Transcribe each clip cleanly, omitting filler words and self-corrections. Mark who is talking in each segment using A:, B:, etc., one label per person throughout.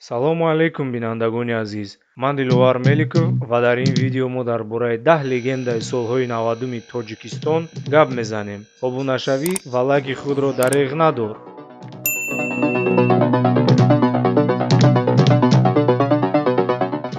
A: Салому алайкум, бинандагони азиз! Ман Диловар Меликов ва дар ин видео мо дар бораи 10 легендаи солҳои 90-уми Тоҷикистон гап мезанем. Обунашавӣ ва лайки худро дареғ надор.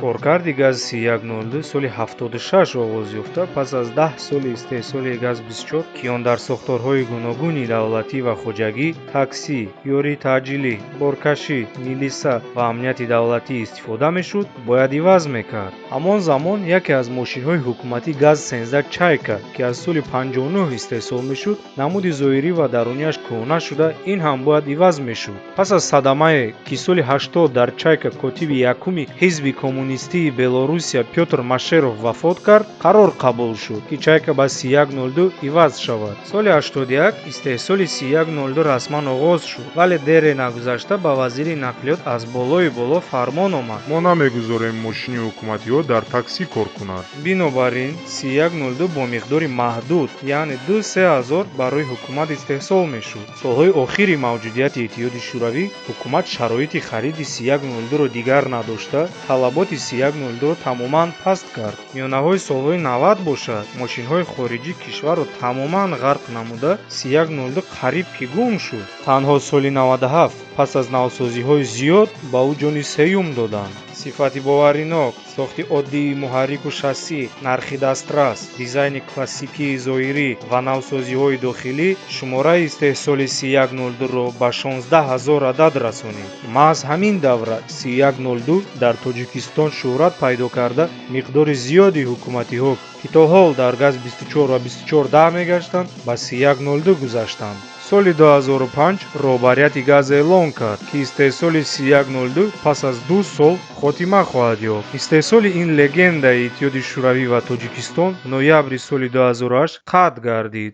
A: Коркарди ГАЗ 3102 соли 76 оғоз ёфта, пас аз 10 соли истеҳсоли ГАЗ 24, ки он дар сохторҳои гуногуни давлатӣ ва хоҷагӣ, таксӣ, ёрии таъҷилӣ, боркашӣ, милиса ва амнияти давлатӣ истифода мешуд, бояд иваз мекард. Ҳамон замон яке аз мошинҳои ҳукуматӣ ГАЗ 13 «Чайка», ки аз соли 59 истеҳсол мешуд, намуди зоҳирӣ ва даруниаш кӯҳна шуда, ин ҳам бояд иваз мешуд. Пас аз садамае, ки соли 80 дар «Чайка» котиби якуми ҳизби коммунистии Белоруссия Пётр Машеров вафот кард, қарор қабул шуд, ки «Чайка» ба 3102 иваз шавад. Соли 81 истеҳсоли 3102 расман оғоз шуд, вале дере нагузашта ба вазири нақлиёт аз болои боло фармон омад:
B: Мо намегузорем мошини ҳукуматиҳо дар таксӣ кор кунад.
A: Бинобар ин 3102 бо миқдори маҳдуд, яъне 2-3 ҳазор, барои ҳукумат истеҳсол мешуд. Солҳои охири мавҷудияти Иттиҳоди Шӯравӣ ҳукумат шароити хариди 3102-ро дигар надошта, талаботи 3102-ро тамоман паст кард. Миёнаҳои солҳои 90 бошад, мошинҳои хориҷӣ кишварро тамоман ғарқ намуда, 3102 қариб ки гум шуд. Танҳо соли 97 пас аз навсозиҳои зиёд ба ӯ ҷони сеюм доданд. Сифати боваринок, сохти оддии муҳаррику шассӣ, нархи дастрас, дизайни классикии зоҳирӣ ва навсозиҳои дохилӣ шумораи истеҳсоли 3102-ро ба 16 ҳазор адад расонид. Маҳз ҳамин давра 3102 дар Тоҷикистон шӯҳрат пайдо карда, миқдори зиёди ҳукуматиҳо, ки то ҳол дар ГАЗ 24 ва 2410 мегаштанд, ба 3102 гузаштанд. Соли 2005 роҳбарияти ГАЗ эълон кард, ки истеҳсоли 3102 пас аз 2 сол хотима хоҳад ёфт. Истеҳсоли ин легендаи Иттиҳоди Шӯравӣ ва Тоҷикистон ноябри соли 2008 қатъ гардид.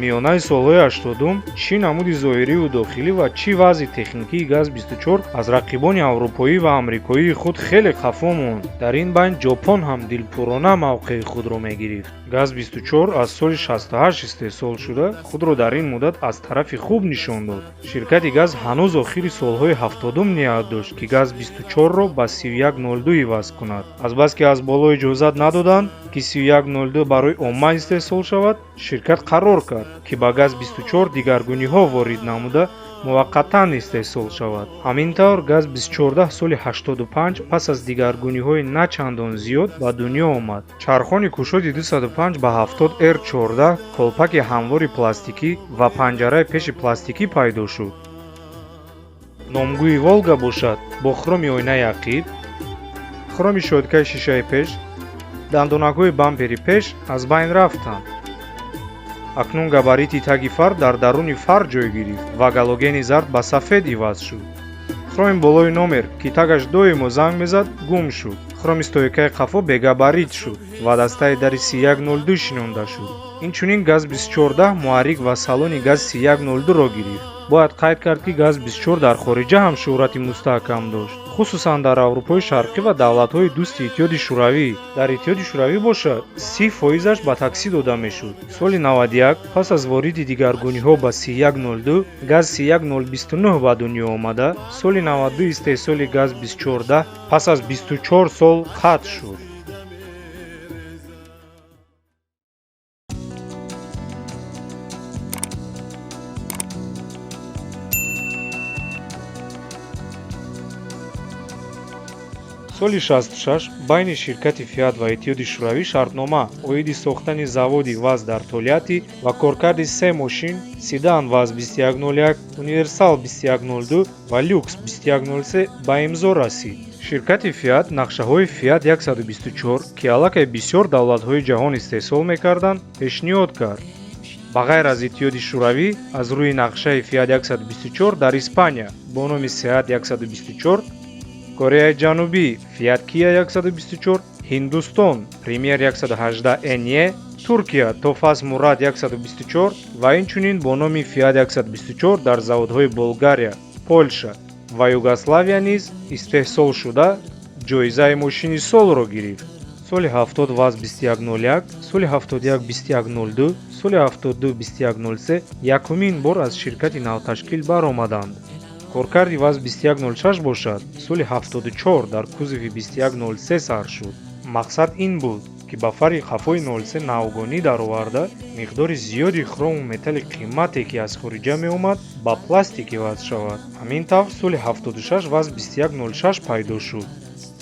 A: Миёнаи солҳои 80-ум чӣ намуди зоҳириву дохилӣ ва чӣ вазъи техникии ГАЗ 24 аз рақибони аврупоӣ ва амрикоии худ хеле қафо монд. Дар ин байн Ҷопон ҳам дилпурона мавқеи худро мегирифт. ГАЗ 24 аз соли 68 истеҳсол шуда, худро дар ин муддат аз тарафи хуб нишон дод. Ширкати ГАЗ ҳанӯз охири солҳои 70-ум ният дошт, ки ГАЗ 24-ро ба 3102 иваз кунад. Азбаски аз боло иҷозат надоданд, ки 3102 барои омма истеҳсол шавад, ширкат қарор кард, ки ба ГАЗ 24 дигаргуниҳо ворид намуда, муваққатан истеҳсол шавад. Ҳамин тавр ГАЗ 214 соли 85 пас аз дигаргуниҳои на чандон зиёд ба дунё омад. Чархони кушоди 205 ба 70 R14, колпаки ҳамвори пластикӣ ва панҷараи пеши пластикӣ пайдо шуд. Номгӯи «Волга» бошад, бо хроми оинаи ақиб, хроми щёткаи шишаи пеш, дандонакҳои бампери пеш аз байн рафтанд. Акнун габарити таги фар дар даруни фар ҷой гирифт ва галогени зард ба сафед иваз шуд. Хроми болои номер, ки тагаш доимо занг мезад, гум шуд. Хроми стойкаи қафо бегабарит шуд ва дастаи дари 3102 шинонда шуд. Инчунин ГАЗ 214 муҳаррик ва салони ГАЗ 3102-ро гирифт. Бояд қайд кард, ки ГАЗ 24 дар хориҷа ҳам шӯҳрати мустаҳкам дошт, хусусан дар Аврупои Шарқӣ ва давлатҳои дӯсти Иттиҳоди Шӯравӣ. Дар Иттиҳоди Шӯравӣ бошад, 30 фоизаш ба таксӣ дода мешуд. Соли 91 пас аз вориди дигаргуниҳо ба 3102 ГАЗ 31029 ба дунё омада, соли 92 истеҳсоли ГАЗ 214 пас аз 24 сол қатъ шуд. Соли 66 байни ширкати «Фиат» ва Иттиҳоди Шӯравӣ шартнома оиди сохтани заводи ВАЗ дар Толятти ва коркарди се мошин седан ВАЗ 2101, универсал 2102 ва люкс 2103 ба имзо расид. Ширкати «Фиат» нақшаҳои «Фиат 124», ки аллакай бисёр давлатҳои ҷаҳон истеҳсол мекарданд, пешниҳод кард. Ба ғайр аз Иттиҳоди Шӯравӣ, аз рӯи нақшаи «Фиат 124» дар Испания бо номи «Сеат 124», Кореяи Ҷанубӣ «Фиат Кия 124», Ҳиндустон «Премьер 118 не», Туркия «Тофас Мурат 124» ва инчунин бо номи «Фиат 124» дар заводҳои Болгария, Полша ва Югославия низ истеҳсол шуда, ҷоизаи мошини солро гирифт. Соли 70 ВАЗ 2101, соли 71 2102, соли 72 2103 якумин бор аз ширкати навташкил баромаданд. Коркарди ВАЗ 2106 бошад, соли 74 дар кузови 2103 сар шуд. Мақсад ин буд, ки ба фари қафои 03 навгонӣ дароварда, миқдори зиёди хрому металли қимате, ки аз хориҷа меомад, ба пластик иваз шавад. Ҳамин тавр, соли 76 ВАЗ 2106 пайдо шуд.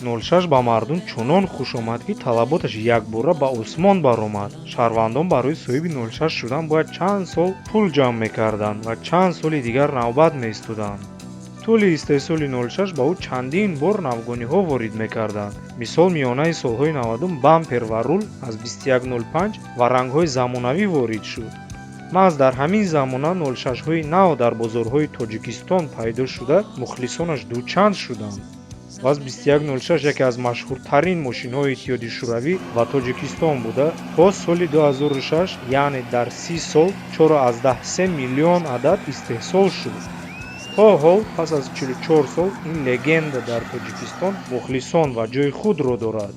A: 06 ба мардум чунон хуш омад, ки талаботаш якбора ба осмон баромад. Шаҳрвандон барои соҳиби 06 шудан бояд чанд сол пул ҷамъ мекарданд ва чанд соли дигар навбат меистоданд. Тӯли истеҳсоли 06 ба ӯ чандин бор навгониҳо ворид мекарданд. Мисол, миёнаи солҳои 90 бампер ва рул аз 2105 ва рангҳои замонавӣ ворид шуд. Маҳз дар ҳамин замона 06-ҳои нав дар бозорҳои Тоҷикистон пайдо шуда, мухлисонаш дучанд шуданд. ВАЗ 2106 яке аз машҳуртарин мошинҳои Иттиҳоди Шӯравӣ ва Тоҷикистон буда, то соли 2006, яъне дар 30 сол 4,3 миллион адад истеҳсол шуд. То ҳол, пас аз 44 сол, ин легенда дар Тоҷикистон мухлисон ва ҷои худро дорад.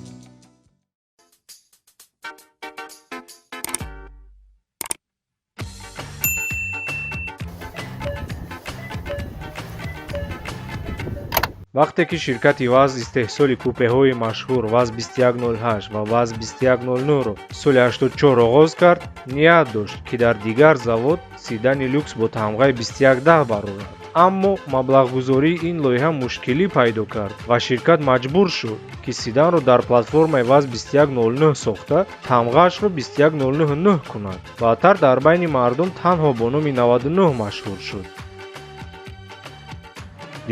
A: Вақте ки ширкати ВАЗ истеҳсоли купеҳои машҳур ВАЗ 2108 ва ВАЗ 2109-ро соли 84 оғоз кард, ният дошт, ки дар дигар завод седани люкс бо тамғаи 2110 барорад. Аммо маблағгузории ин лоиҳа мушкилӣ пайдо кард ва ширкат маҷбур шуд, ки седанро дар платформаи ВАЗ 2109 сохта, тамғаашро 21099 кунад. Баъдтар дар байни мардум танҳо бо номи 99 машҳур шуд.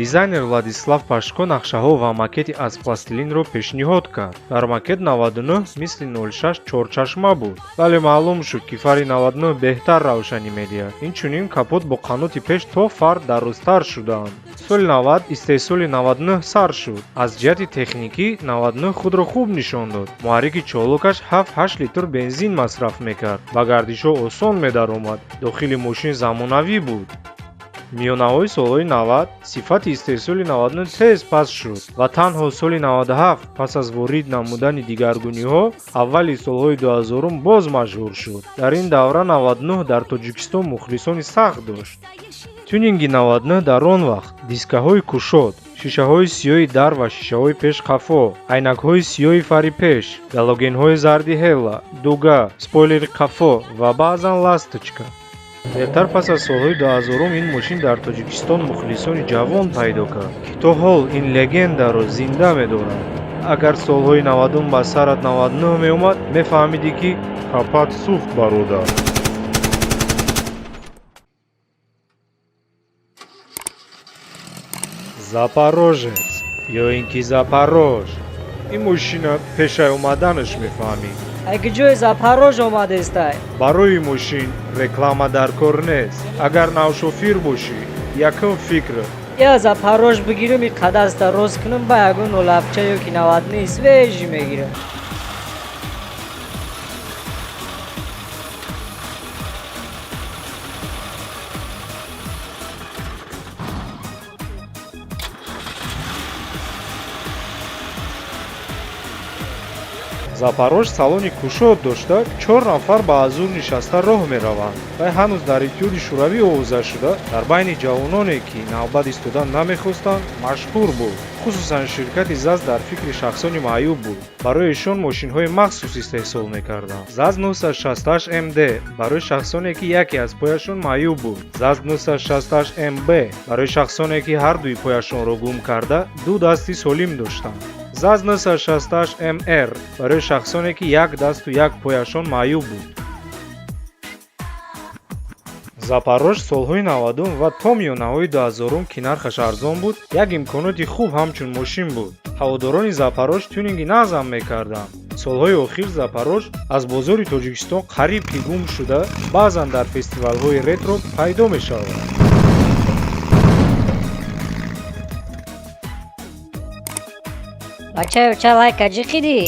A: Дизайнер Владислав Пашко нақшаҳо ва макети аз пластилинро пешниҳод кард. Дар макет 99 мисли 06 чорчашма буд, вале маълум шуд, ки фари 99 беҳтар равшанӣ медиҳад. Инчунин капот бо қаноти пеш то фар дарозтар шудаанд. Соли 90 истеҳсоли 99 сар шуд. Аз ҷиҳати техникӣ 99 худро хуб нишон дод. Муҳаррики чолокаш 7-8 литр бензин масраф мекард, ба гардишҳо осон медаромад, дохили мошин замонавӣ буд. Миёнаҳои солҳои 90 сифати истеҳсоли 99 тез паст шуд ва танҳо соли 97, пас аз ворид намудани дигаргуниҳо, аввали солҳои 2000 боз машҳур шуд. Дар ин давра 99 дар Тоҷикистон мухлисони сахт дошт. Тюнинги 99 дар он вақт дискаҳои кушод, шишаҳои сиёҳи дар ва шишаҳои пеш қафо, айнакҳои сиёҳи фари пеш, галогенҳои зарди ҳела, дуга, спойлери қафо ва баъзан ласточка. Дертар, пас аз солҳои 2000, ин мошин дар Тоҷикистон мухлисони ҷавон пайдо кард, ки то ҳол ин легендаро зинда медоранд. Агар солҳои 90 ба сарат 99 меомад, мефаҳмидӣ, ки
B: Капат сӯхт, бародар.
A: Запорожец ё ин ки Запорож. Ин мошина пешай омаданаш мефаҳмӣ.
C: Ай куҷои Запорож омадестай?
A: Барои мошин реклама дар кор нест. Агар навшофир бошӣ, якум фикр
C: Я Запорож бигирам, и қадаста рост кунам, ба ягон нолабча ё ки навадни свежий мегирам.
A: Запорож салони кушод дошта, чор нафар ба азур нишаста роҳ мераванд. Вай ҳанӯз дар Иттиҳоди Шӯравӣ овоза шуда, дар байни ҷавононе, ки навбат истодан намехостанд, машҳур буд. Хусусан ширкати ЗАЗ дар фикри шахсони маъюб буд, барои эшон мошинҳои махсус истеҳсол мекарданд. ЗАЗ 968 МД барои шахсоне, ки яке аз пояшон маъюб буд, ЗАЗ 968 МБ барои шахсоне, ки ҳардуи пояшонро гум карда, ду дасти солим доштанд, ЗАЗ 968 МР барои шахсоне, ки як дасту як пояшон маъюб буд. Запорож солҳои 90 ва то миёнаҳои 2000, ки нархаш арзон буд, як имконоти хуб ҳамчун мошин буд. Ҳаводорони Запорож тюнинги нағзам мекарданд. Солҳои охир Запорож аз бозори Тоҷикистон қариб ки гум шуда, баъзан дар фестивалҳои ретро пайдо мешавад.
D: Бачаё, ча лайка ҷиқидӣ?